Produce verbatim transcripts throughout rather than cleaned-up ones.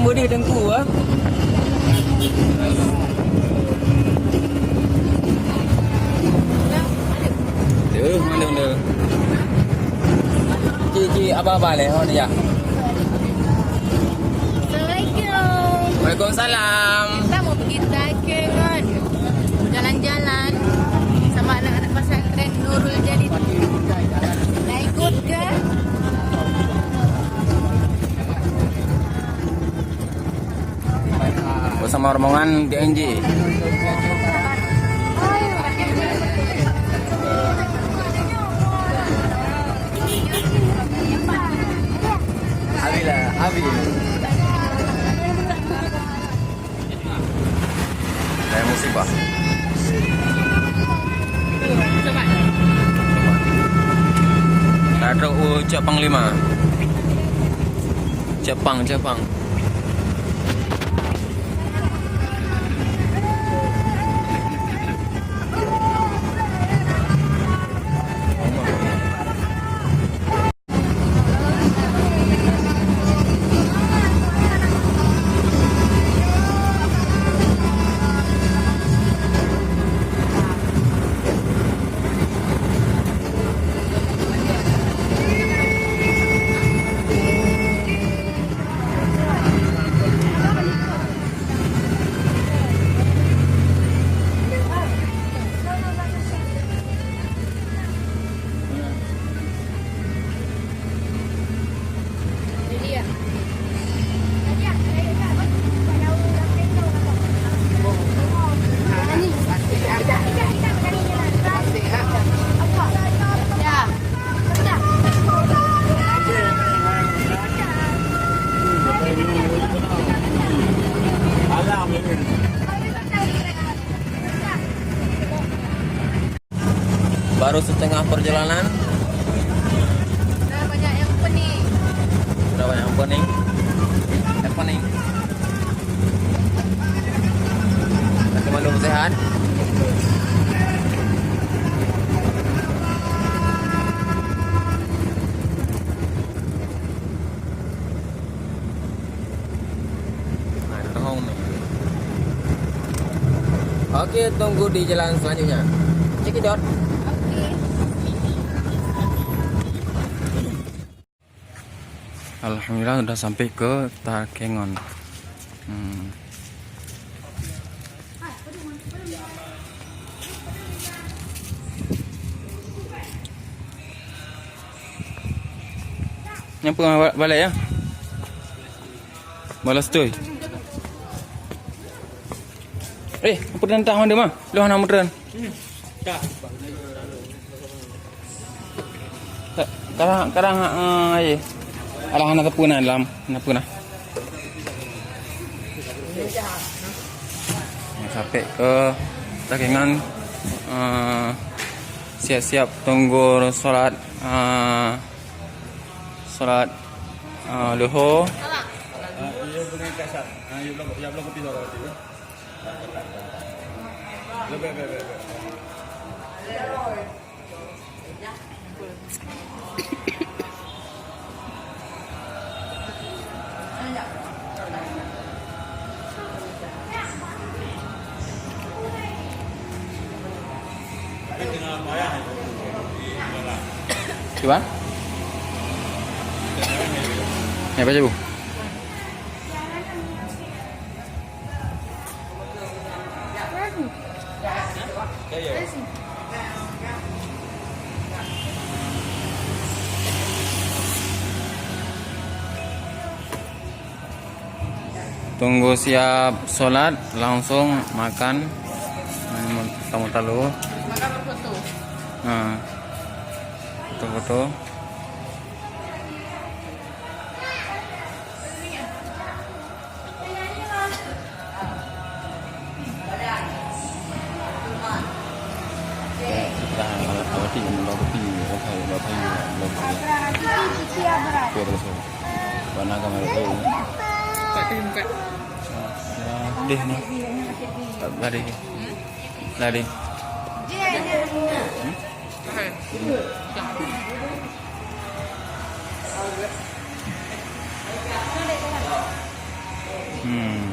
Beudeh teungku, ah. Deuh, mandum deuh. Cik, cik, abang-abang leh, oh, ya. Assalamualaikum. Waalaikumsalam. Kita mau pergi trekking kan? Jalan-jalan sama anak-anak pesantren Nurul Jadid. Nak ikut ke? Bersama rombongan D N J. Alhamdulillah, habis. Saya musibah. Tatrok u Cek Panglima. Cek Pang, Cek Pang. Baru setengah perjalanan. Sudah banyak yang pening. Sudah banyak yang pening. Happening. Tapi mandum sehat. Nah, tengok ni. Oke, tunggu di jalan selanjutnya. Cekidot. Oke. Alhamdulillah, sudah sampai ke Takengon. Hmm. Nyapa ba-, balai ya? Balas tu. Eh, apa dah entah mana mah? Lu hana muteran. Kadang, kadang, eh, aye. Alah, hana teupeu na dalam, hana teupeu na. Sampai ke Takengon, eh, siap-siap tunggu solat, eh, solat, eh, Luhur. Cuba. Ya, baca, Bu. Tunggu siap solat, langsung makan. Hmm, tamu talu. Makan berfoto. Ha. Foto-foto. Deh ni. Lari. Lari. Hmm.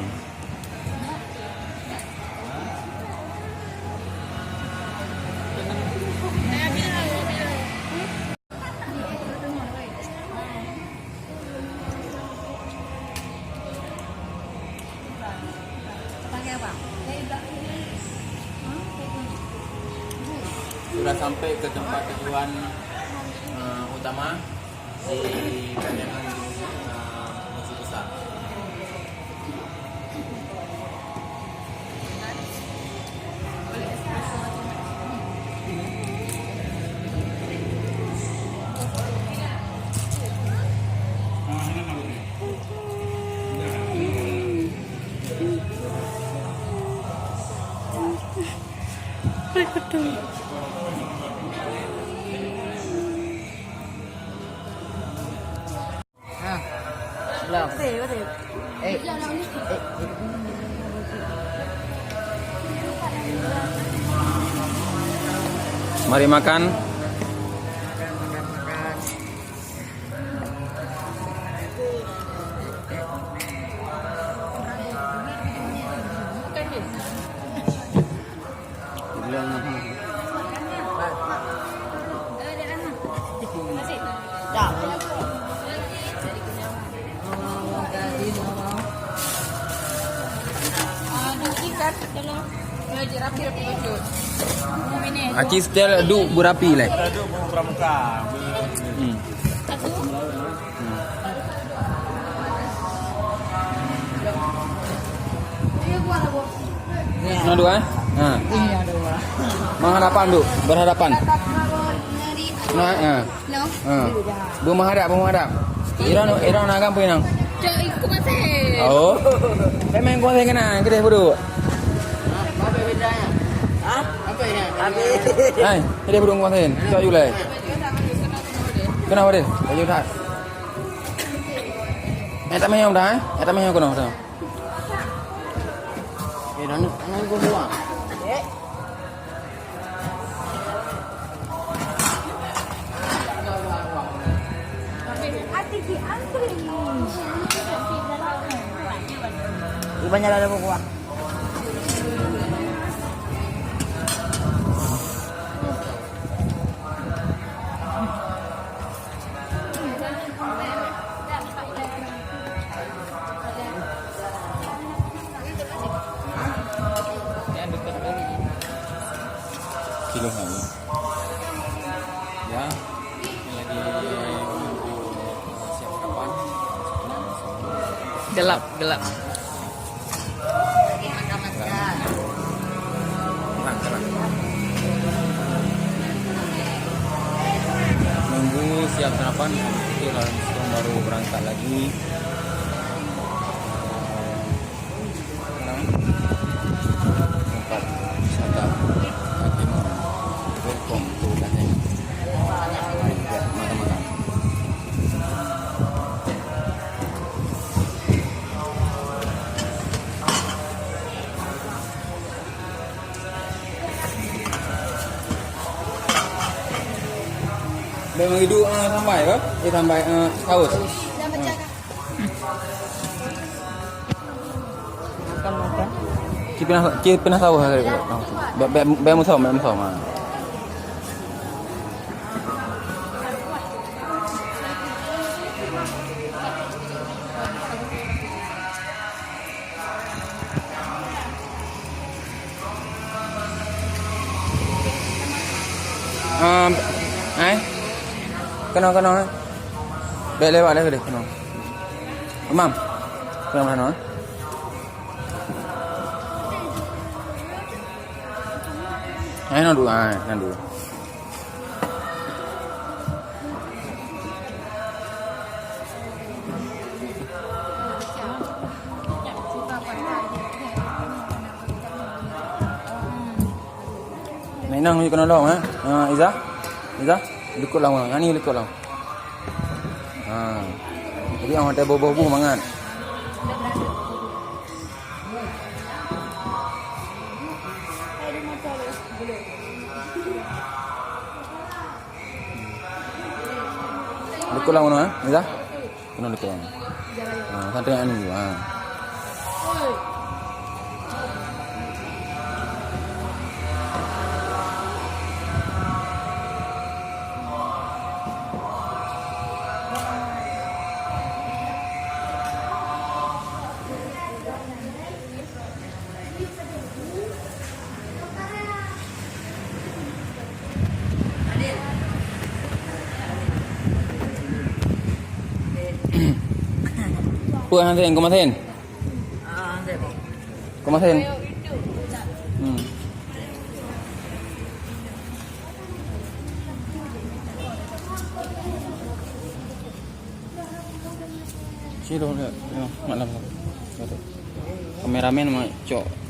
Sudah sampai ke tempat tujuan, eh, utama di Panyang, eh, Masjid Besar. Mari makan. Aci setel duek beurapi lé. Hmm. Nah, dua, eh? Ha. Menghadapan tu, berhadapan. Nah, ha. Ha. Bermenghadap, bermenghadap. Irong, irong nak gampang nang. Oh. Saya main kuasa kena, kedai bodoh. Hai, kedai bodoh kuasa. Tak julai. Kenapa dia? Tak julai. Eh, tak main dah, eh? Eh, tak main dah, eh? Eh, dah nak, nak gua buang. Ibannya ada buah. Kilo lagi. Ya. Ini lagi menunggu siap kapan. Gelap, gelap. Nunggu siap sarapan, habis itu langsung baru berangkat lagi. Tempat wisata Timur. Welcome to Klaten. Mari kita makan-makan. Memang hidup, ah, sampai ke? Eh, sampai, ah, haus. Hmm. Cik pernah, cik pernah haus. Be, be, be musom, be musom, ha. Um, eh? Kena, kena, eh? Baik lewat dah tadi, kena. Imam. Kena mana, eh? Eh, nak dulu, ah, nak dulu. Nah, inong yue keunoe lom, ha? Ha, Iza? Iza? Likot lom, ha? Nyan yue likot lom. Ha. Jadi, awak teuboh-boh bu mangat. Likot lom, ha? Iza? Keunoe likot. Ha, santri anu, ha. Peue han Thin, kumat Thin? Kumat Thin? Hmm. Sini dong, ya, ya, malam. Kameramen mau cok.